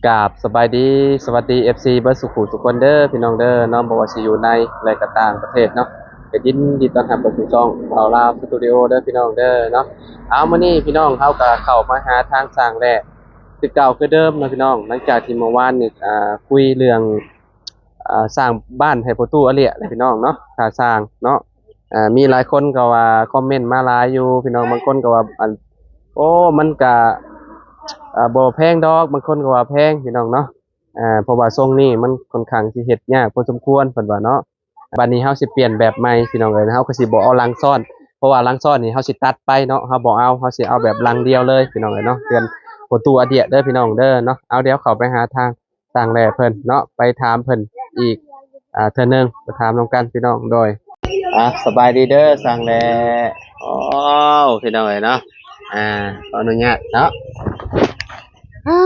ກາບສະບາຍດີ ສະຫວັດດີ ເອັຟຊີ ເບິດສູ່ຜູ້ສູ່ຄົນເດີພີ່ນ້ອງເດີເນາະ, ບໍ່ວ່າຊິຢູ່ໃນ ແລະ ກະຕ່າງປະເທດເນາະ, ກະຍິນດີຕ້ອນຮັບເຂົ້າສູ່ຊ່ອງບ່າວລາວສະຕູດິໂອເດີພີ່ນ້ອງເດີເນາະ. ເອົາ ມື້ນີ້ພີ່ນ້ອງເຮົາກະເຂົ້າມາຫາທາງຊ່າງແຫຼ້ຄືເກົ່າຄືເດີມເນາະພີ່ນ້ອງ, ຫຼັງຈາກທີ່ເມື່ອວານນີ້ ອາ ຄຸຍເລື່ອງ ອາ ສ້າງບ້ານໃຫ້ພໍ່ຕູ້ອາເລຍແຫຼະພີ່ນ້ອງເນາະ, ຄ່າສ້າງເນາະ. ອາ ມີຫຼາຍຄົນກໍວ່າຄອມເມັນມາຫຼາຍຢູ່ພີ່ນ້ອງ, ບາງຄົນກໍວ່າ ອັນ ໂອ້ ມັນກະ ອາ ບໍ່ແພງດອກ, ບາງຄົນກໍວ່າແພງພີ່ນ້ອງເນາະ. ອາ ເພາະວ່າຊົງນີ້ມັນຂ້ອນຂ້າງຊິເຮັດຍາກພໍສົມຄວນ ເພິ່ນວ່າເນາະ. ບາດນີ້ເຮົາຊິປ່ຽນແບບໃໝ່ພີ່ນ້ອງເອີຍ, ເຮົາກໍຊິບໍ່ເອົາຫຼັງຊ້ອນ ເພາະວ່າຫຼັງຊ້ອນນີ້ເຮົາຊິຕັດໄປເນາະ, ເຮົາບໍ່ເອົາ, ເຮົາຊິເອົາແບບຫຼັງດຽວເລີຍພີ່ນ້ອງເອີຍເນາະ, ເຮືອນພໍ່ຕູ້ອາເດຍເດີພີ່ນ້ອງເດີເນາະ. ເອົາ ດຽວເຂົ້າໄປຫາທາງ ຊ່າງແຫຼ້ເພິ່ນເນາະ, ໄປຖາມເພິ່ນອີກ ອາ ເທື່ອໜຶ່ງ, ໄປຖາມນຳກັນພີ່ນ້ອງ. ໂດຍ ອາ ສະບາຍດີເດີຊ່າງແຫຼ້. ໂອ້ ພີ່ນ້ອງເອີຍເນາະ, ອາ ຂໍອະນຸຍາດເນາະ. ອາ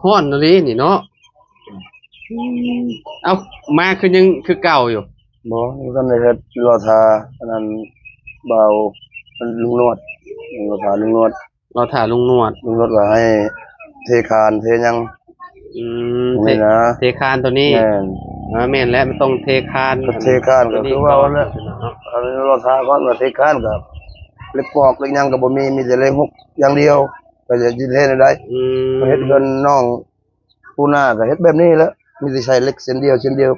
ຮ້ອນອີ່ຫຼີນີ້ເນາະ. ອືມ ເອົ້າ ມາຄືຍັງຄືເກົ່າຢູ່? ບໍ່ ຍັງບໍ່ທັນໄດ້ເຮັດ, ລໍຖ້າອັນນັ້ນ ບ່າວ ລຸງນວດ, ລໍຖ້າລຸງນວດ. ລໍຖ້າລຸງນວດ. ລຸງນວດວ່າໃຫ້ເທຄານເທຫຍັງ. ອືມ ນີ້ນະ ເທຄານໂຕນີ້. ແມ່ນ ເອີ ແມ່ນແຫຼະ ມັນຕ້ອງເທຄານ. ກໍເທຄານກໍຄືວ່າແຫຼະເນາະ, ລໍຖ້າກ່ອນວ່າເທຄານກໍ ເຫຼັກປອກເຫຼັກຫຍັງກໍບໍ່ມີ, ມີແຕ່ເຫຼັກຫົກຢ່າງດຽວ, ກໍຈະເຮັດແນວໃດ? ອືມ ເຮັດເຮືອນນ້ອງປູນາກໍເຮັດແບບນີ້ແຫຼະ, ມີແຕ່ໃຊ້ເຫຼັກເສັ້ນດຽວ ເສັ້ນດຽວ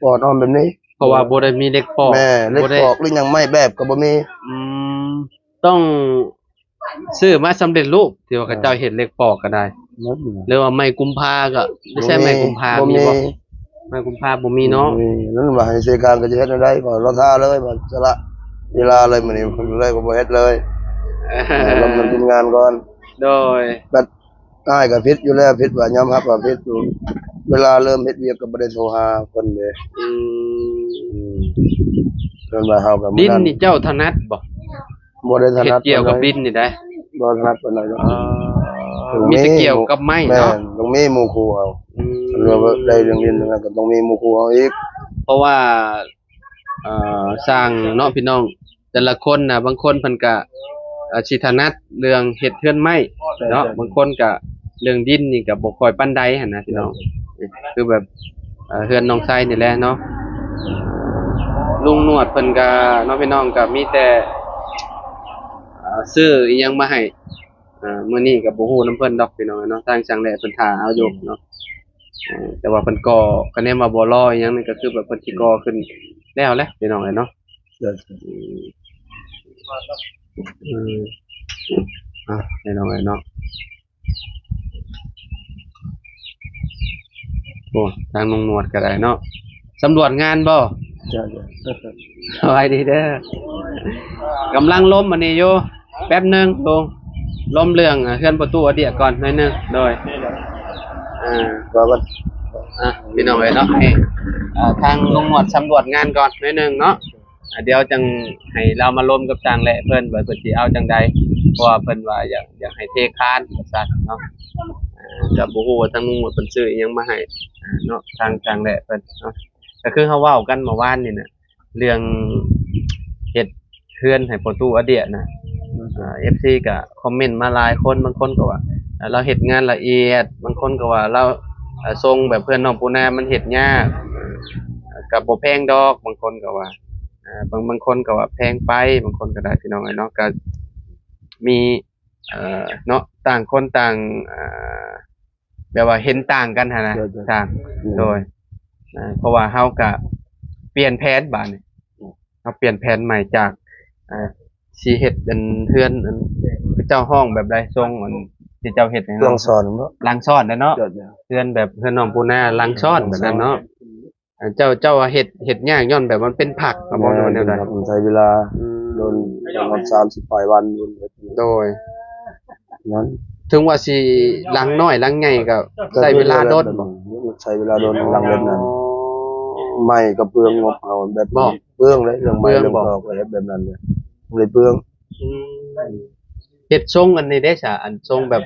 ປອດອ້ອມແບບນີ້. ເພາະວ່າບໍ່ໄດ້ມີເຫຼັກປອກ. ແມ່ນ ເຫຼັກປອກ ຫຼືຫຍັງ ໄມ້ແບບກໍບໍ່ມີ. ອືມ ຕ້ອງຊື້ມາສຳເລັດຮູບ ທີ່ວ່າເຂົາເຈົ້າເຮັດເຫຼັກປອກກໍໄດ້. ແມ່ນ ຫຼືວ່າໄມ້ກຸມພາກໍ ໄດ້ໃຊ້ໄມ້ກຸມພາ ບໍ່ມີ ມີບໍ່? ໄມ້ກຸມພາບໍ່ມີເນາະ. ບໍ່ມີ. ນັ້ນວ່າໃຫ້ເຊການກໍຈະເຮັດແນວໃດ? ວ່າລໍຖ້າເລີຍ ວ່າສະຫຼະເວລາເລີຍ ມື້ນີ້ເລີຍກໍບໍ່ເຮັດເລີຍ. ເອີ ລົມເງິນທີມງານກ່ອນ. ໂດຍ ບັດ ອ້າຍກໍຜິດຢູ່ແລ້ວ, ຜິດວ່າຍອມຮັບວ່າຜິດຢູ່. ເວລາເລີ່ມເຮັດວຽກກໍບໍ່ໄດ້ໂທຫາເພິ່ນເດ້. ອືມ ອືມ ເພິ່ນວ່າເຮົາກໍ ດິນນີ້ເຈົ້າຖະໜັດບໍ່? ບໍ່ໄດ້ຖະໜັດ ເຮັດກ່ຽວກັບດິນນີ້ໄດ໋. ບໍ່ຖະໜັດປານໃດດອກ. ເອີ ມີແຕ່ກ່ຽວກັບໄມ້ເນາະ. ແມ່ນ ຕ້ອງມີໝູ່ຄູ່ເຮົາ. ອືມ ຄັນວ່າໄດ້ເລື່ອງດິນນັ້ນກໍຕ້ອງມີໝູ່ຄູ່ເຮົາອີກ. ເພາະວ່າ ເອີ ຊ່າງເນາະພີ່ນ້ອງ ແຕ່ລະຄົນນະ ບາງຄົນເພິ່ນກະ ເອີ ຊິຖະໜັດເລື່ອງເຮັດເຮືອນໄມ້ເນາະ, ບາງຄົນກະເລື່ອງດິນນີ້ກະບໍ່ຄ່ອຍປານໃດຫັ້ນນະພີ່ນ້ອງ. ຄືແບບ ເອີ ເຮືອນນ້ອງໄຊນີ້ແຫຼະເນາະ, ລຸງນວດເພິ່ນກະເນາະພີ່ນ້ອງ ກະມີແຕ່ ເອີ ຊື້ອີ່ຫຍັງມາໃຫ້. ເອີ ມື້ນີ້ກໍບໍ່ຮູ້ນຳເພິ່ນດອກພີ່ນ້ອງເນາະ, ທາງຊ່າງແຫຼ້ເພິ່ນຖ້າເອົາຢູ່ເນາະ. ເອີ ແຕ່ວ່າເພິ່ນກໍ ຄະແນນວ່າບໍ່ລໍອີ່ຫຍັງນີ້ ກໍຄືແບບເພິ່ນຊິກໍ່ຂຶ້ນແລ້ວແຫຼະພີ່ນ້ອງເອີຍເນາະ. ເອີ ເອີ ອ່ະ ພີ່ນ້ອງເອີຍເນາະ. ໂອ້ ທາງລຸງນວດກໍໄດ້ເນາະ, ສຳຫຼວດງານບໍ່? ເຈົ້າ ສະບາຍດີເດີ. ກຳລັງລົມອັນນີ້ຢູ່ ແປັບໜຶ່ງລຸງ, ລົມເລື່ອງເຮືອນປະຕູອາເດຍກ່ອນໜ້ອຍໜຶ່ງ. ໂດຍ ອ່າ ວ່າກັນ ອ່ະ ພີ່ນ້ອງເອີຍເນາະ, ໃຫ້ ອ່າ ທາງລຸງນວດສຳຫຼວດງານກ່ອນໜ້ອຍໜຶ່ງເນາະ. ອ່າ ດຽວຈັ່ງໃຫ້ລາວມາລົມກັບຊ່າງແຫຼະເພິ່ນ ວ່າເພິ່ນຊິເອົາຈັ່ງໃດ, ເພາະວ່າເພິ່ນວ່າຢາກ ຢາກໃຫ້ເທຄານວ່າຊັ້ນເນາະ. ອ່າ ກໍບໍ່ຮູ້ວ່າທາງລຸງເພິ່ນຊື້ອີ່ຫຍັງມາໃຫ້ເນາະ, ທາງຊ່າງແຫຼະເພິ່ນເນາະ. ກໍຄືເຮົາເວົ້າກັນເມື່ອວານນີ້ນະ ເລື່ອງເຮັດເຮືອນໃຫ້ພໍ່ຕູ້ອາເດຍນະ, ອ່າ ເອັຟຊີກໍຄອມເມັນມາຫຼາຍຄົນ, ບາງຄົນກໍວ່າ ອ່າ ລາວເຮັດງານລະອຽດ, ບາງຄົນກໍວ່າລາວ ອ່າ ຊົງແບບເຮືອນນ້ອງປູນາມັນເຮັດຍາກ, ອ່າ ກໍບໍ່ແພງດອກ, ບາງຄົນກໍວ່າ ອ່າ ບາງ ບາງຄົນກໍວ່າແພງໄປ, ບາງຄົນກໍໄດ້ ພີ່ນ້ອງເອີຍເນາະ. ກໍມີ ເອີ ເນາະ ຕ່າງຄົນຕ່າງ ອ່າ ແບບວ່າເຫັນຕ່າງກັນຫັ້ນນະ. ໂດຍ ໂດຍ ຕ່າງ ອືມ ໂດຍ ອ່າ ເພາະວ່າເຮົາກະປ່ຽນແຜນບາດນີ້, ອືມ ເຮົາປ່ຽນແຜນໃໝ່ຈາກ ອ່າ ຊິເຮັດເປັນເຮືອນ ອັນ ເຈົ້າຮ້ອງແບບໃດ? ຊົງອັນທີ່ເຈົ້າເຮັດໃຫ້ເຮົາ ຫຼັງຊ້ອນເນາະ, ຫຼັງຊ້ອນແຫຼະເນາະ. ໂດຍ ໂດຍ ເຮືອນແບບເຮືອນນ້ອງປູນາ ຫຼັງຊ້ອນແບບນັ້ນເນາະ. ເອີ ເຈົ້າ ເຈົ້າວ່າເຮັດ ເຮັດຍາກຍ້ອນແບບມັນເປັນຜັກ ແມ່ນ ບໍ່ ຫຼືວ່າແນວໃດ? ເປັນຜັກ ມັນໃຊ້ເວລາ ອືມ ດົນ ປະມານສາມສິບປາຍວັນ. ໂດຍ ນັ້ນ ເຖິງວ່າຊິຫຼັງນ້ອຍຫຼັງໃຫຍ່ກໍໃຊ້ເວລາດົນ. ໃຊ້ເວລາດົນ ຫຼັງເຮັດນັ້ນ ອໍ ໄມ້ກໍເປືອງງົບເຮົາ ແບບ ບໍ່ ເປືອງເລີຍ ເລື່ອງໄມ້ ເປືອງ ເລື່ອງ ບໍ່ ຕອກ ເຮັດແບບນັ້ນເລີຍ ບໍ່ໄດ້ເປືອງ. ອືມ ເຮັດຊົງອັນນີ້ເດ້ຊະ ອັນຊົງແບບ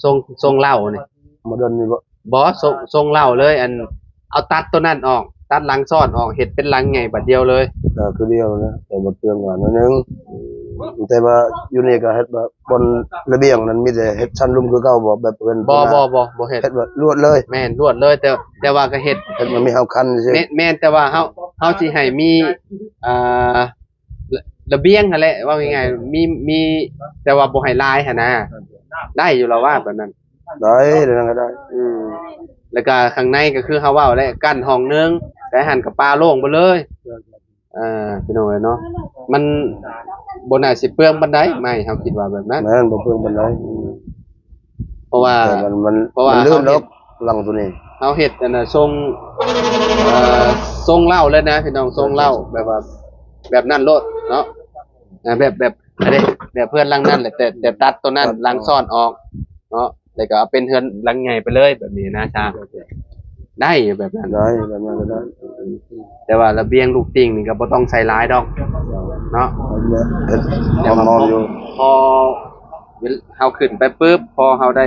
ຊົງ ຊົງເຫຼົ້ານີ້ ໂມເດີນນີ້ບໍ່? ບໍ່ ຊົງ ຊົງເຫຼົ້າເລີຍ ອັນ ເອົາຕັດໂຕນັ້ນອອກ ຕັດຫຼັງຊ້ອນອອກ ເຮັດເປັນຫຼັງໃຫຍ່ບາດດຽວເລີຍ. ກໍຄືດຽວນະ ແຕ່ວ່າເຄື່ອງຫວານໜ້ອຍໜຶ່ງ. ແຕ່ວ່າຢູ່ນີ້ກໍເຮັດວ່າບ່ອນລະບຽງນັ້ນມີແຕ່ເຮັດຊັ້ນລຸ່ມຄືເກົ່າບໍ່? ແບບເຮືອນ ບໍ່ ບໍ່ ບໍ່ ບໍ່ເຮັດ ເຮັດວ່າລວດເລີຍ. ແມ່ນ ລວດເລີຍ ແຕ່ ແຕ່ວ່າກໍເຮັດ ເຮັດມັນມີເຮົາຄັນຊື່. ແມ່ນ ແມ່ນ ແຕ່ວ່າເຮົາ ເຮົາຊິໃຫ້ມີ ອ່າ ລະ ລະບຽງຫັ້ນແຫຼະ ເວົ້າງ່າຍໆ ມີ ມີ ແຕ່ວ່າບໍ່ໃຫ້ຫຼາຍຫັ້ນນະ. ໄດ້ຢູ່ລະວ່າແບບນັ້ນ? ໄດ້ ແນວນັ້ນກໍໄດ້. ອືມ ແລ້ວກໍຂ້າງໃນກໍຄືເຮົາເວົ້າແຫຼະ ກັ້ນຫ້ອງໜຶ່ງ ແຕ່ຫັ້ນກໍປ່າໂລ່ງໄປເລີຍ. ເອີ ພີ່ນ້ອງເອີຍເນາະ ມັນບໍ່ໜ້າຊິເປືອງປານໃດ ໄມ້ ເຮົາຄິດວ່າແບບນັ້ນ. ແມ່ນ ບໍ່ເປືອງປານໃດ. ອືມ ເພາະວ່າ ແຕ່ມັນ ມັນ ເພາະວ່າມັນລື່ນດອກ ເຮົາເຮັດ ຫຼັງໂຕນີ້ ເຮົາເຮັດອັນນ່າ ຊົງ ເອີ ຊົງເຫຼົ່າເລີຍນະພີ່ນ້ອງ ຊົງເຫຼົ່າ ແບບວ່າ ແບບນັ້ນໂລດເນາະ. ອ່າ ແບບ ແບບ ອັນນີ້ ແບບເຮືອນຫຼັງນັ້ນແຫຼະ ແຕ່ ແຕ່ຕັດໂຕນັ້ນ ຕັດ ຫຼັງຊ້ອນອອກເນາະ ແລ້ວກໍເອົາເປັນເຮືອນຫຼັງໃຫຍ່ໄປເລີຍ ແບບນີ້ນະ ຊ່າງ ໄດ້ຢູ່ແບບນັ້ນ. ໄດ້ ແບບນັ້ນກໍໄດ້. ແຕ່ວ່າລະບຽງລູກຕິ່ງນີ້ກໍບໍ່ຕ້ອງໃສ່ຫຼາຍດອກເນາະ. ເຮັດ ແຕ່ວ່າ ຫອມໆຢູ່ ພໍ ເຮົາຂຶ້ນໄປປຶບ ພໍເຮົາໄດ້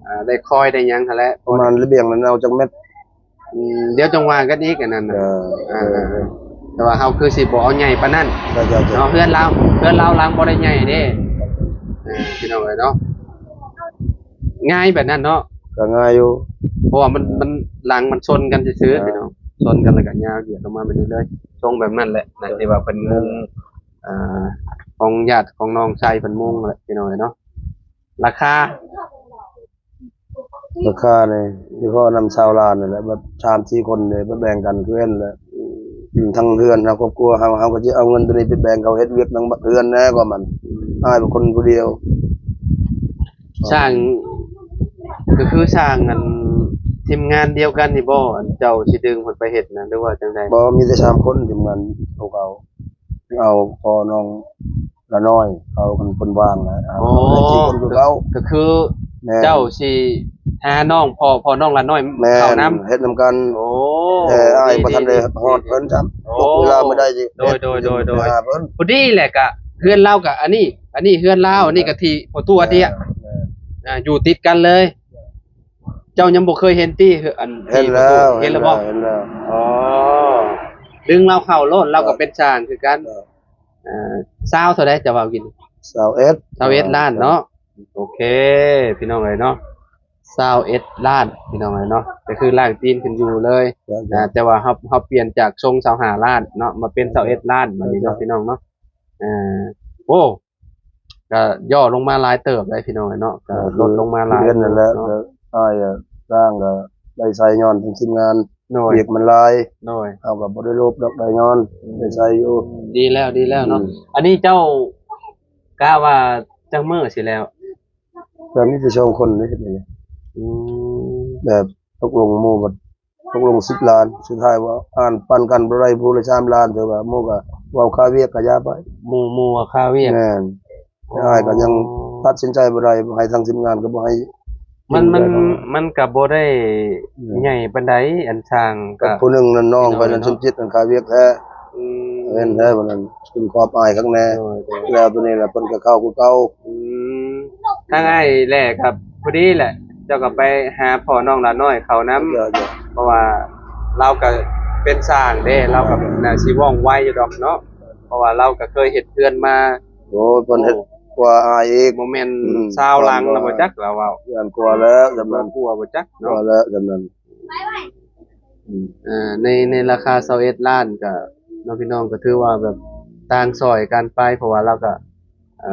ອ່າ ໄດ້ຄອຍໄດ້ຫຍັງຫັ້ນແຫຼະ. ປະມານລະບຽງນັ້ນເອົາຈັກແມັດ? ອືມ ດຽວຈັ່ງວ່າກັນອີກອັນນັ້ນນະ. ເອີ ເອີ ເອີ ເອີ ແຕ່ວ່າເຮົາຄືຊິບໍ່ເອົາໃຫຍ່ປານນັ້ນ. ເຈົ້າ ເຈົ້າ ເຈົ້າ ເນາະ ເຮືອນລາວ ເຮືອນລາວຫຼັງບໍ່ໄດ້ໃຫຍ່ເດ້. ເອີ ພີ່ນ້ອງເອີຍເນາະ ງ່າຍແບບນັ້ນເນາະ. ກໍງ່າຍຢູ່ ເພາະວ່າມັນ ເອີ ມັນ ຫຼັງມັນຊົນກັນຊື່ໆ ເອີ ພີ່ນ້ອງ ຊົນກັນແລ້ວກໍຍາວຢຽດລົງມາແບບນີ້ເລີຍ. ຊົງແບບນັ້ນແຫຼະນະ ເອີ ທີ່ວ່າເພິ່ນມຸງ ເອີ ອ່າ ຂອງຍາດຂອງນ້ອງຊາຍເພິ່ນມຸງແຫຼະ ພີ່ນ້ອງເອີຍເນາະ. ລາຄາ ລາຄານີ້ ຢູ່ພໍນຳຊາວລ້ານນີ້ແຫຼະ ແບບສາມສີ່ຄົນນີ້ ໄປແບ່ງກັນຄືກັນແຫຼະ. ອືມ ທັງເຮືອນ ທັງຄອບຄົວເຮົາ ເຮົາກໍຊິເອົາເງິນໂຕນີ້ໄປແບ່ງເຂົາເຮັດວຽກນຳເຮືອນແດ່ກວ່າມັນ. ອືມ ອ້າຍເປັນຄົນຜູ້ດຽວ. ສ້າງ ກໍຄືສ້າງອັນ ທີມງານດຽວກັນນີ້ບໍ່? ອັນເຈົ້າຊິດຶງເພິ່ນໄປເຮັດນະ ຫຼືວ່າຈັ່ງໃດ? ບໍ່ ມີແຕ່ສາມຄົນ ທີມງານຂອງເຂົາ ເອົາພໍ່ນ້ອງ ລະນ້ອຍ ເຂົາເປັນຄົນວາງນະ. ອໍ ເອົາໄດ້ສີ່ຄົນຄືເກົ່າ. ກໍຄື ແມ່ນ ເຈົ້າຊິຫານ້ອງພໍ່ ພໍ່ນ້ອງລະນ້ອຍ ແມ່ນ ເຂົ້ານຳ ເຮັດນຳກັນ. ໂອ້ ແຕ່ອ້າຍ ດີ ບໍ່ທັນໄດ້ ດີ ຮອດເພິ່ນຊ້ຳ. ໂອ້ ເວລາບໍ່ໄດ້ຊິ ໂດຍ ໂດຍ ໂດຍ ໂດຍ ໄປຫາເພິ່ນ. ພໍດີແຫຼະ ກະເຮືອນລາວກະອັນນີ້ ອັນນີ້ເຮືອນລາວ ອັນນີ້ກະທີ່ພໍ່ຕູ້ອາເດຍ. ແມ່ນ ອ່າ ຢູ່ຕິດກັນເລີຍ. ເຈົ້າຍັງບໍ່ເຄີຍເຫັນຕິ? ອັນ ເຫັນແລ້ວ ເຫັນແລ້ວບໍ່? ເຫັນແລ້ວ ເຫັນແລ້ວ. ອໍ ດຶງລາວເຂົ້າໂລດ ລາວກໍເປັນຊ່າງຄືກັນ. ເອີ ຊາວເທົ່າໃດເຈົ້າເວົ້າກິນ? ຊາວເອັດ ຊາວເອັດລ້ານເນາະ. ໂອເຄ ພີ່ນ້ອງເອີຍເນາະ ຊາວເອັດລ້ານ ພີ່ນ້ອງເອີຍເນາະ ກໍຄືລ້າງຕີນຂຶ້ນຢູ່ເລີຍ. ເຈົ້າ ເຈົ້າ ອ່າ ແຕ່ວ່າເຮົາ ເຮົາປ່ຽນຈາກຊົງຊາວຫ້າລ້ານເນາະ ມາເປັນຊາວເອັດລ້ານ ບັດນີ້ເນາະ ເຈົ້າ ເຈົ້າ ພີ່ນ້ອງເນາະ. ອ່າ ໂອ້ ກໍຫຍໍ້ລົງມາຫຼາຍເຕີບເດ້ ພີ່ນ້ອງເອີຍເນາະ ກໍ ກໍ ກໍ ລົດລົງມາຫຼາຍຢູ່ເນາະ. ອ້າຍສ້າງກໍໄດ້ໃຊ້ຍ້ອນເປັນທີມງານ ໂດຍ ວຽກມັນຫຼາຍ. ໂດຍ ເຮົາກໍບໍ່ໄດ້ໂລບດອກ ໄດ້ຍ້ອນ ອືມ ໄດ້ໃຊ້ຢູ່. ອືມ ດີແລ້ວ ດີແລ້ວເນາະ. ອືມ ອັນນີ້ເຈົ້າກະວ່າຈັກມື້ຊິແລ້ວ? ກໍມີແຕ່ສອງຄົນເດ້ເຮັດນີ້. ອືມ ແບບຕົກລົງໝູ່ ຕົກລົງສິບລ້ານ ສຸດທ້າຍວ່າອ່ານປັນກັນບໍ່ໄດ້ ຜູ້ລະສາມລ້ານ ແຕ່ວ່າໝູ່ກໍເວົ້າຄ່າວຽກກໍຢ່າໄປ. ໝູ່ ໝູ່ວ່າຄ່າວຽກ. ແມ່ນ. ອ້າຍກໍຍັງຕັດສິນໃຈບໍ່ໄດ້ ໃຫ້ທາງທີມງານກໍບໍ່ໃຫ້. ມັນ ມັນ ມັນກໍບໍ່ໄດ້ ອືມ ໃຫຍ່ປານໃດ ອັນຊ່າງກໍ ກັບຜູ້ໜຶ່ງນັ້ນ ນ້ອງຂ້ອຍນັ້ນ ສົມຈິດນັ້ນ ຄາວຽກແທ້. ອືມ ເຫັນແທ້ ບັດນັ້ນ ເປັນຄວາມອາຍຄັກແນ່. ໂດຍ ໂດຍ ແລ້ວໂຕນີ້ລະ ເພິ່ນກໍເຂົ້າຄືເກົ່າ. ອືມ ທາງອ້າຍແຫຼະ ກໍພໍດີແຫຼະ ເຈົ້າກໍໄປຫາພໍ່ນ້ອງຫຼ້ານ້ອຍເຂົ້ານຳ. ເຈົ້າ ເຈົ້າ ເພາະວ່າລາວກໍເປັນຊ່າງເດ້ ລາວກໍໜ້າຊິວ່ອງໄວຢູ່ດອກເນາະ ເພາະວ່າລາວກໍເຄີຍເຮັດເຮືອນມາ. ໂອ້ຍ ເພິ່ນເຮັດກວ່າອ້າຍອີກ. ບໍ່ແມ່ນ ອືມ ຊາວຫຼັງລະບໍ່ຈັກລາວເວົ້າ. ຢ້ານກວ່າແລ້ວຈຳນັ້ນ ກວ່າບໍ່ຈັກເນາະ ກວ່າແລ້ວຈຳນັ້ນ. ອືມ ເອີ ໃນ ໃນລາຄາຊາວເອັດລ້ານກໍເນາະ ພີ່ນ້ອງ ກໍຖືວ່າແບບຕ່າງຊ່ອຍກັນໄປ ເພາະວ່າລາວກໍ ເອີ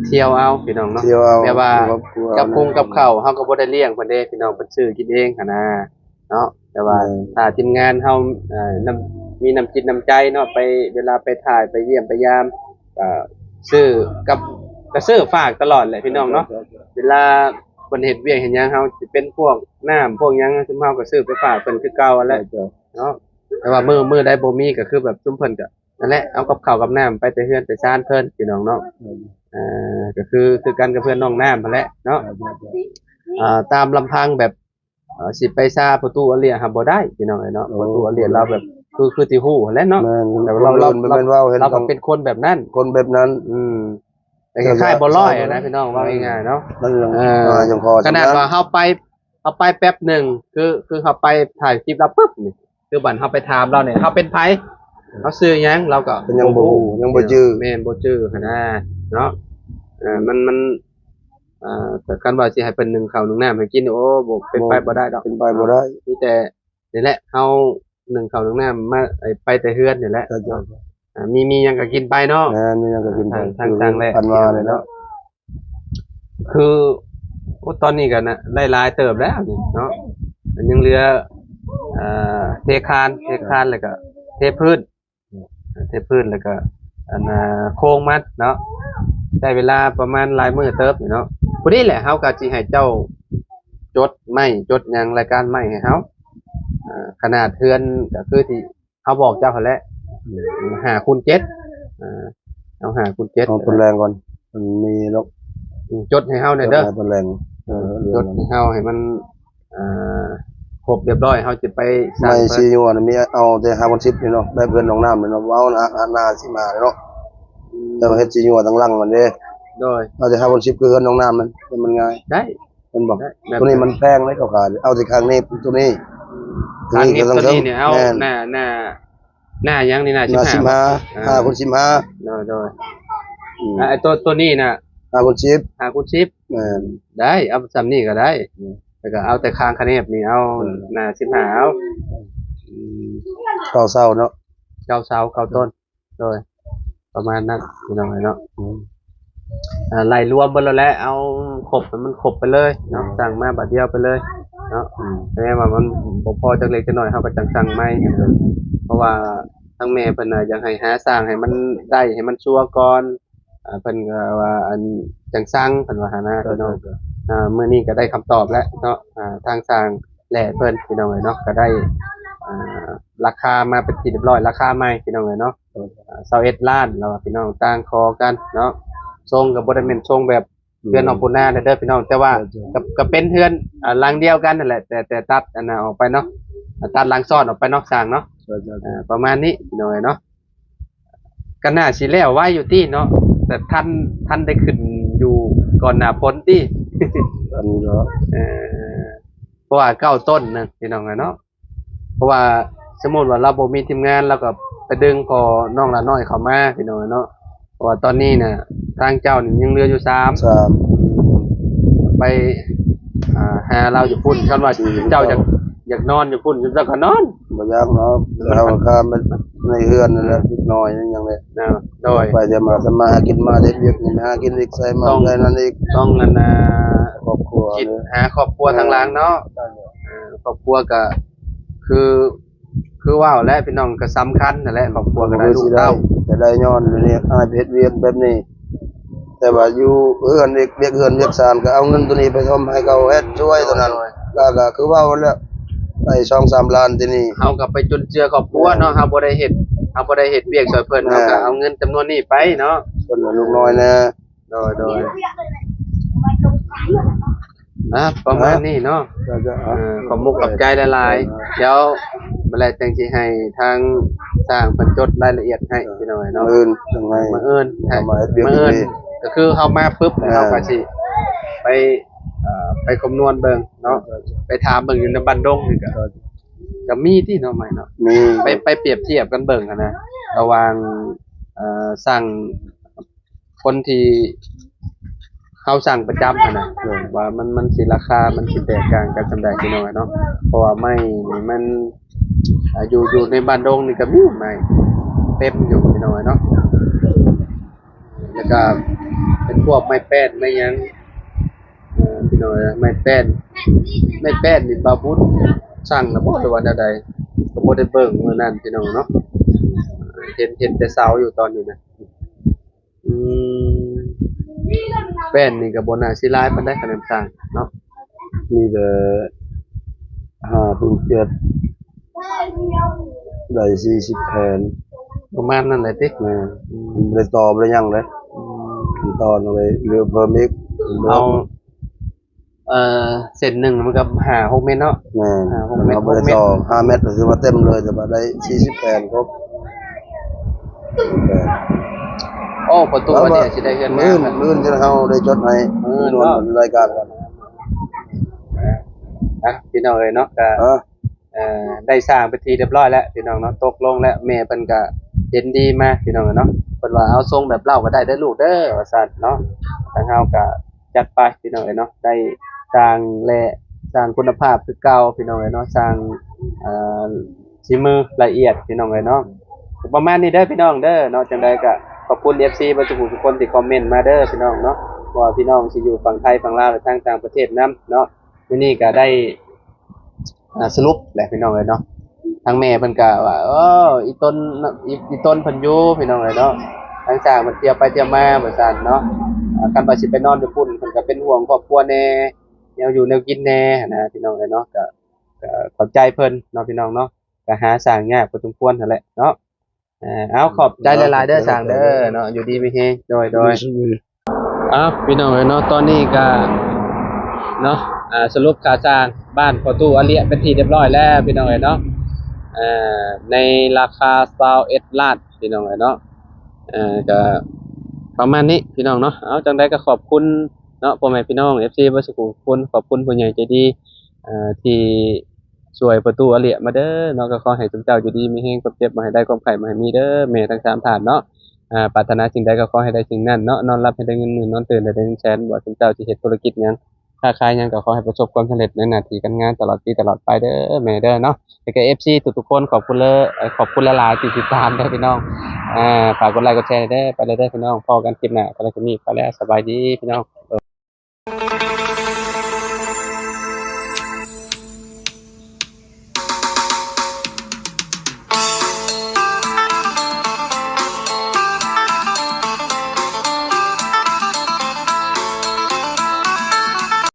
ທ່ຽວເອົາ ພີ່ນ້ອງເນາະ ທ່ຽວເອົາ ແບບວ່າກັບຄົງກັບເຂົ້າເຮົາກໍບໍ່ໄດ້ລ້ຽງເພິ່ນເດ້ ພີ່ນ້ອງ ເພິ່ນຊື້ກິນເອງຫັ້ນນະ. ເນາະ ແຕ່ວ່າ ແມ່ນ ຖ້າທີມງານເຮົາ ເອີ ນ້ຳ ມີນ້ຳຈິດນ້ຳໃຈເນາະ ໄປ ເວລາໄປຖ່າຍໄປຢ້ຽມໄປຢາມ ກໍຊື້ກັບ ກໍຊື້ຝາກຕະຫຼອດແຫຼະ ພີ່ນ້ອງເນາະ. ເຈົ້າ ເຈົ້າ ເວລາເພິ່ນເຮັດວຽກເຮັດຫຍັງ ເຮົາຊິເປັນພວກນ້ຳພວກຫຍັງ ຊຸມເຮົາກໍຊື້ໄປຝາກເພິ່ນຄືເກົ່າຫັ້ນແຫຼະ. ເຈົ້າ ເຈົ້າ ເນາະ ແຕ່ວ່າມື້ ມື້ໃດບໍ່ມີກໍຄືແບບຊຸມເພິ່ນກໍ ນັ້ນແຫຼະ ເອົາກັບເຂົ້າກັບນ້ຳໄປແຕ່ເຮືອນແຕ່ຊານເພິ່ນ ພີ່ນ້ອງເນາະ. ເອີ ກໍຄື ຄືກັນກັບເພື່ອນນ້ອງນ້ຳຫັ້ນແຫຼະເນາະ. ເອີ ຕາມລຳພັງແບບ ເອີ ຊິໄປຊາພໍ່ຕູ້ອາເລຍຫາບໍ່ໄດ້ ພີ່ນ້ອງເອີຍເນາະ. ໂອ້ ພໍ່ຕູ້ອາເລຍລາວແບບ ຄື ຄືທີ່ຮູ້ຫັ້ນແຫຼະເນາະ. ແມ່ນ ແຕ່ວ່າລາວ ລາວ ລາວກໍເປັນຄົນແບບນັ້ນ ຄົນແບບນັ້ນ. ອືມ ແຕ່ຄ້າຍໆບໍ່ລອຍນະ ພີ່ນ້ອງ ເວົ້າງ່າຍໆເນາະ. ເອີ ຂະໜາດວ່າເຮົາໄປ ເຮົາໄປແປັບໜຶ່ງ ຄື ຄືເຮົາໄປຖ່າຍຄລິບລາວປຶບນີ້ ຄືບັດເຮົາໄປຖາມລາວນີ້ ເຮົາເປັນໃຜ? ເຮົາຊື່ຫຍັງລາວກໍເພິ່ນຍັງບໍ່ຮູ້ ຍັງບໍ່ຈື່ ແມ່ນບໍ່ຈື່ຫັ້ນນະເນາະ. ເອີ ມັນ ມັນ ເອີ ແຕ່ຄັນວ່າຊິໃຫ້ເພິ່ນໜຶ້ງເຂົ້າໜຶ້ງນ້ຳໃຫ້ກິນ ໂອ້ ບໍ່ເປັນໄປບໍ່ໄດ້ດອກ ເປັນໄປບໍ່ໄດ້. ມີແຕ່ນີ້ແຫຼະ ເຮົາໜຶ້ງເຂົ້າໜຶ້ງນ້ຳມາ ໄປແຕ່ເຮືອນນີ້ແຫຼະ ເຈົ້າ ເຈົ້າ ເຈົ້າ. ອ່າ ມີ ມີຫຍັງກໍກິນໄປເນາະ ແມ່ນ ມີຫຍັງກໍກິນໄປ ທາງ ທາງແຫຼະ ອັນວ່ານີ້ເນາະ ຄື ໂອ້ ຕອນນີ້ກໍນະ ໄດ້ຫຼາຍເຕີບແລ້ວນີ້ເນາະ ຍັງເຫຼືອ ເອີ ເທຄານ ເທຄານ ແລ້ວກໍເທພື້ນ ເທພື້ນ ແລ້ວກໍ ອັນ ອ່າ ໂຄງມັນເນາະ ໃຊ້ເວລາປະມານຫຼາຍມື້ເຕີບນີ້ເນາະ. ພໍດີແຫຼະ ເຮົາກໍຊິໃຫ້ເຈົ້າຈົດໄມ້ຈົດຫຍັງ ລາຍການໄມ້ໃຫ້ເຮົາ ຂະໜາດເຮືອນກໍຄືທີ່ເຮົາບອກເຈົ້າຫັ້ນແຫຼະ ຫ້າຄູນເຈັດ ເອົາຫ້າຄູນເຈັດ ເອົາຕົນແລງກ່ອນ ມັນມີດອກ ຈົດໃຫ້ເຮົາແດ່ເດີ ຕົນແລງ ເອີ ຈົດໃຫ້ເຮົາໃຫ້ມັນ ອ່າ ຄົບຮຽບຮ້ອຍ ເຮົາຈະໄປສ້າງ ໄມ້ ເພິ່ນ ສີ່ຍົວນະ ມີເອົາແຕ່ຫ້າພັນສິບນີ້ເນາະ ແບບເຮືອນໜອງນ້ຳນີ້ເນາະ ເອົາໜ້າ ໜ້າສິບຫ້າເນາະ ອືມ ແຕ່ວ່າເຮັດສີ່ຍົວທາງຫຼັງມັນເດ້ ໂດຍ ເອົາແຕ່ຫ້າພັນສິບ ຄືເຮືອນໜອງນ້ຳມັນ ມັນງ່າຍ ໄດ້ ແມ່ນບໍ່? ໄດ້ ໂຕນີ້ມັນແພງເດ້ ເຂົາຂາຍ ເອົາແຕ່ຂ້າງນີ້ ໂຕນີ້ ຂ້າງນີ້ ໂຕນີ້ນີ້ ເອົາ ແມ່ນ ໜ້າ ໜ້າ ໜ້າຫຍັງນີ້ ໜ້າ ໜ້າສິບຫ້າ ສິບຫ້າ ອ່າ ຫ້າຄູນສິບຫ້າ ໂດຍ ໂດຍ ອືມ ອ່າ ໄອ້ໂຕ ໂຕນີ້ນະ ຫ້າຄູນສິບ ຫ້າຄູນສິບ ແມ່ນ ໄດ້ ເອົາສ່ຳນີ້ກໍໄດ້ ອືມ ແລ້ວກໍເອົາແຕ່ຂ້າງຂະແໜບນີ້ ເອົາ ເອີ ໜ້າສິບຫ້າ ເອົາ ອືມ ເກົ້າເສົາເນາະ ເກົ້າເສົາ ເກົ້າຕົ້ນ ໂດຍ ປະມານນັ້ນ ພີ່ນ້ອງເອີຍເນາະ ອືມ ອ່າ ໄລ່ລວມເບິດແລ້ວແຫຼະ ເອົາຄົບໃຫ້ມັນຄົບໄປເລີຍເນາະ ອືມ ສ້າງມາບາດດຽວໄປເລີຍເນາະ ອືມ ແຕ່ວ່າມັນບໍ່ພໍຈັກເລັກຈັກນ້ອຍ ເຮົາກໍຈັ່ງສັ່ງໃໝ່ ເພາະວ່າທາງແມ່ເພິ່ນນະ ຢາກໃຫ້ຫາຊ່າງໃຫ້ມັນໄດ້ ໃຫ້ມັນຊົວກ່ອນ ອ່າ ເພິ່ນກໍວ່າ ອັນ ຈັ່ງສັ່ງ ເພິ່ນວ່າຫັ້ນນະ ໂດຍ ພີ່ນ້ອງ ໂດຍ ອ່າ ມື້ນີ້ກໍໄດ້ຄຳຕອບແລ້ວເນາະ ອ່າ ທາງຊ່າງແຫຼະເພິ່ນ ພີ່ນ້ອງເອີຍເນາະ ກໍໄດ້ ອ່າ ລາຄາມາເປັນທີ່ຮຽບຮ້ອຍ ລາຄາໃໝ່ ພີ່ນ້ອງເອີຍເນາະ ໂດຍ ອ່າ ຊາວເອັດລ້ານ ແລ້ວວ່າ ພີ່ນ້ອງ ຕ່າງຂໍກັນເນາະ ຊົງກໍບໍ່ໄດ້ແມ່ນຊົງແບບ ອືມ ເຮືອນຂອງປູນາເດີ ພີ່ນ້ອງ ແຕ່ວ່າ ໂດຍ ກໍ ກໍເປັນເຮືອນ ອ່າ ຫຼັງດຽວກັນນັ້ນແຫຼະ ແຕ່ ແຕ່ຕັດອັນນັ້ນອອກໄປເນາະ ຕັດຫຼັງຊ້ອນອອກໄປເນາະ ຊ່າງເນາະ ໂດຍ ໂດຍ ເອີ ປະມານນີ້ ພີ່ນ້ອງເອີຍເນາະ. ກໍໜ້າຊິແລ້ວໄວຢູ່ຕິເນາະ ແຕ່ທັນ ທັນໄດ້ຂຶ້ນຢູ່ກ່ອນໜ້າຝົນຕິ ອັນນີ້ເນາະ ເອີ ເພາະວ່າເກົ້າຕົ້ນນະ ພີ່ນ້ອງເອີຍເນາະ ເພາະວ່າສົມມຸດວ່າລາວບໍ່ມີທີມງານ ລາວກໍໄປດຶງພໍ່ນ້ອງຫຼ້ານ້ອຍເຂົ້າມາ ພີ່ນ້ອງເອີຍເນາະ ເພາະວ່າຕອນນີ້ນະ ທາງເຈົ້ານີ້ຍັງເຫຼືອຢູ່ສາມ ສາມ ໄປ ອ່າ ຫາລາວຢູ່ພຸ້ນ ຄັນວ່າເຈົ້າຢາກ ຢາກນອນຢູ່ພຸ້ນ ເຈົ້າກໍນອນ ບໍ່ຢາກເນາະ ເຮົາກໍຄາມໃນເຮືອນນັ້ນແຫຼະ ເລັກນ້ອຍຫຍັງແຫຼະ ໂດຍ ໄປແຕ່ມາ ທຳມາຫາກິນມາ ເຮັດວຽກນີ້ ຫາກິນອີກ ໃສ່ໝາກ ຕ້ອງ ໃສ່ນັ້ນອີກ ຕ້ອງອັນນ່າ ຄອບຄົວ ຄິດຫາຄອບຄົວທາງຫຼັງເນາະ ເອີ ຄອບຄົວກໍຄື ຄືເວົ້າແຫຼະ ພີ່ນ້ອງ ກໍສຳຄັນນັ້ນແຫຼະ ຄອບຄົວກໍໄດ້ ລູກເຕົ້າ ຈະໄດ້ຍ້ອນນີ້ ອ້າຍໄປເຮັດວຽກແບບນີ້ ແຕ່ວ່າຢູ່ເຮືອນ ວຽກ ວຽກເຮືອນວຽກຊານ ກໍເອົາເງິນໂຕນີ້ໄປຖົມໃຫ້ເຂົາເຮັດຊ່ວຍໂຕນັ້ນ ໂດຍ ກໍ ກໍຄືເວົ້າແຫຼະ ໄດ້ສອງສາມລ້ານ ທີນີ້ເຮົາກໍໄປຈຸນເຈືອຄອບຄົວເນາະ ແມ່ນ ເຮົາບໍ່ໄດ້ເຮັດ ເຮົາບໍ່ໄດ້ເຮັດວຽກຊ່ວຍເພິ່ນ ແມ່ນ ເຮົາກໍເອົາເງິນຈຳນວນນີ້ໄປເນາະ ເພິ່ນວ່າລູກນ້ອຍແດ່ ໂດຍ ໂດຍ ອ່າ ປະມານນີ້ເນາະ ເອີ ຂອບມຸກຂອບໃຈຫຼາຍໆ ດຽວມື້ແລກຈັ່ງຊິໃຫ້ທາງຊ່າງເພິ່ນຈົດລາຍລະອຽດໃຫ້ ພີ່ນ້ອງເອີຍເນາະ ມື້ອື່ນຈັ່ງໃຫ້ ມື້ອື່ນ ເອົາມາເຮັດວຽກ ມື້ອື່ນ ນີ້ ກໍຄືເຮົາມາປຶບ ແລ້ວເຮົາກໍຊິໄປ ເອີ ໄປຄຳນວນເບິ່ງເນາະ ໄປຖາມເບິ່ງຢູ່ໃນບ້ານດົງນີ້ກໍ ກໍມີຕິເນາະ ໄມ້ເນາະ ມີ ໄປ ໄປປຽບທຽບກັນເບິ່ງຫັ້ນນະ ລະຫວ່າງ ເອີ ຊ່າງ ຄົນທີ່ເຮົາສັ່ງປະຈຳຫັ້ນນະ ໂດຍ ວ່າມັນ ມັນຊິລາຄາ ມັນຊິແຕກຕ່າງກັນສ່ຳໃດ ພີ່ນ້ອງເນາະ ເພາະວ່າໄມ້ນີ້ມັນ ອ່າ ຢູ່ ຢູ່ໃນບ້ານດົງນີ້ກໍມີໄມ້ເຕັມຢູ່ ພີ່ນ້ອງເນາະ ແລ້ວກໍເປັນພວກໄມ້ແປ້ນ ໄມ້ຫຍັງ ເອີ ພີ່ນ້ອງເອີຍ ໄມ້ແປ້ນ ໄມ້ແປ້ນນີ້ບ່າວບຸນສັ່ງລະບໍ່ ຫຼືວ່າແນວໃດ ກໍບໍ່ໄດ້ເບິ່ງມື້ນັ້ນ ພີ່ນ້ອງເນາະ ເຫັນ ເຫັນແຕ່ເສົາຢູ່ຕອນນີ້ນະ. ອືມ ແປ້ນນີ້ກໍບໍ່ໜ້າຊິຫຼາຍປານໃດ ຄັນແມ່ນຊ່າງເນາະ ມີແຕ່ຫ້າຄູນເຈັດ ໄດ້ສີ່ສິບແຜ່ນ ປະມານນັ້ນແຫຼະຕິ ແມ່ນ ອືມ ບໍ່ໄດ້ຕໍ່ ບໍ່ໄດ້ຫຍັງເດ້ ອືມ ຕໍ່ໄດ້ເຫຼືອເພີ່ມອີກ ເອົາ ເອີ ເສັ້ນໜຶ່ງມັນກໍຫ້າຫົກແມັດເນາະ ແມ່ນ ຫ້າຫົກແມັດ ຫົກແມັດ ຕໍ່ຫ້າແມັດ ກໍຖືວ່າເຕັມເລີຍ ແຕ່ວ່າໄດ້ສີ່ສິບແຜ່ນຄົບ ໂອ້ ປະຕູ ແລ້ວວ່າ ອັນນີ້ຊິໄດ້ເຮືອນງາມ ມື້ອື່ນ ມື້ອື່ນທີ່ເຮົາໄດ້ຈົດໃຫ້ ມື້ອື່ນເນາະ ລາຍການກັນ ອ່ະ ພີ່ນ້ອງເອີຍເນາະ ກໍ ເອີ ເອີ ໄດ້ສ້າງເປັນທີ່ຮຽບຮ້ອຍແລ້ວ ພີ່ນ້ອງເນາະ ຕົກລົງແລ້ວ ແມ່ເພິ່ນກໍ ເຫັນດີມາພີ່ນ້ອງເອີຍເນາະ ເພິ່ນວ່າເອົາຊົງແບບລາວກໍໄດ້ເດີລູກເດີວ່າຊັ້ນເນາະ ທາງເຮົາກໍຈັດໄປພີ່ນ້ອງເອີຍເນາະ ໄດ້ຊ່າງແລະຊ່າງຄຸນນະພາບຄືເກົ່າພີ່ນ້ອງເອີຍເນາະ ຊ່າງ ເອີ ສີມືລະອຽດພີ່ນ້ອງເອີຍເນາະ ປະມານນີ້ເດີພີ່ນ້ອງເດີເນາະ ຈັ່ງໃດກໍຂອບຄຸນເອັຟຊີເບິດທຸກຜູ້ທຸກຄົນທີ່ຄອມເມັນມາເດີພີ່ນ້ອງເນາະ ບໍ່ວ່າພີ່ນ້ອງຊິຢູ່ຝັ່ງໄທຝັ່ງລາວ ຫຼື ທາງຕ່າງປະເທດນຳເນາະ ມື້ນີ້ກໍໄດ້ ອ່າ ສະຫຼຸບແຫຼະພີ່ນ້ອງເອີຍເນາະ ທາງແມ່ເພິ່ນກໍວ່າ ເອີ ອີຕົນ ອີ ອີຕົນເພິ່ນຢູ່ພີ່ນ້ອງເອີຍເນາະ ທາງຊ່າງເພິ່ນທ່ຽວໄປທ່ຽວມາວ່າຊັ້ນເນາະ ອ່າ ຄັນວ່າຊິໄປນອນຢູ່ພຸ້ນ ເພິ່ນກໍເປັນຫ່ວງຄອບຄົວແດ່ ແນວຢູ່ແນວກິນແດ່ຫັ້ນນະພີ່ນ້ອງເອີຍເນາະ ກໍ ກໍເຂົ້າໃຈເພິ່ນເນາະພີ່ນ້ອງເນາະ ກໍຫາສ້າງຍາກພໍສົມຄວນຫັ້ນແຫຼະເນາະ ເອີ ເອົາ ຂອບໃຈຫຼາຍໆເດີຊ່າງເດີເນາະ ຢູ່ດີມີແຮງ ໂດຍ ໂດຍ ເອົ້າ ພີ່ນ້ອງເອີຍເນາະ ຕອນນີ້ກະເນາະ ອ່າ ສະຫຼຸບຄ່າສ້າງບ້ານພໍ່ຕູ້ອາເລຍເປັນທີ່ຮຽບຮ້ອຍແລ້ວພີ່ນ້ອງເອີຍເນາະ ອ່າ ໃນລາຄາຊາວເອັດລ້ານພີ່ນ້ອງເອີຍເນາະ ເອີ ກະປະມານນີ້ພີ່ນ້ອງເນາະ ເອົາ ຈັ່ງໃດກະຂອບຄຸນເນາະ ພໍ່ແມ່ພີ່ນ້ອງເອັຟຊີເບິດສູ່ຜູ້ທຸກຄົນ ຂອບຄຸນຜູ້ໃຫຍ່ໃຈດີ ເອີ ທີ່ ຊ່ວຍປະຕູອາເລຍມາເດີເນາະ ກໍຂໍໃຫ້ຊຸມເຈົ້າຢູ່ດີມີແຮງ ຄວາມເຈັບບໍ່ໃຫ້ໄດ້ ຄວາມໄຂ້ບໍ່ໃຫ້ມີເດີ ແມ່ທັງສາມທ່ານເນາະ ອ່າ ປາດຖະໜາສິ່ງໃດກໍຂໍໃຫ້ໄດ້ສິ່ງນັ້ນເນາະ ນອນຫຼັບໃຫ້ໄດ້ເງິນໝື່ນ ນອນຕື່ນໃຫ້ໄດ້ເງິນແສນ ບໍ່ວ່າຊຸມເຈົ້າຊິເຮັດທຸລະກິດຫຍັງ ຄ້າຂາຍຫຍັງ ກໍຂໍໃຫ້ປະສົບຄວາມສຳເລັດໃນໜ້າທີ່ການງານຕະຫຼອດປີຕະຫຼອດໄປເດີແມ່ເດີເນາະ ແລ້ວກໍເອັຟຊີທຸກໆຄົນ ຂອບຄຸນເລີຍ ເອີ ຂອບຄຸນຫຼາຍໆທີ່ຕິດຕາມເດີພີ່ນ້ອງ ອ່າ ຝາກກົດໄລກົດແຊເດີ ໄປເລີຍເດີພີ່ນ້ອງ ພໍ້ກັນຄລິບໜ້າ ສຳລັບຄລິບນີ້ໄປແລ້ວ ສະບາຍດີພີ່ນ້ອງ.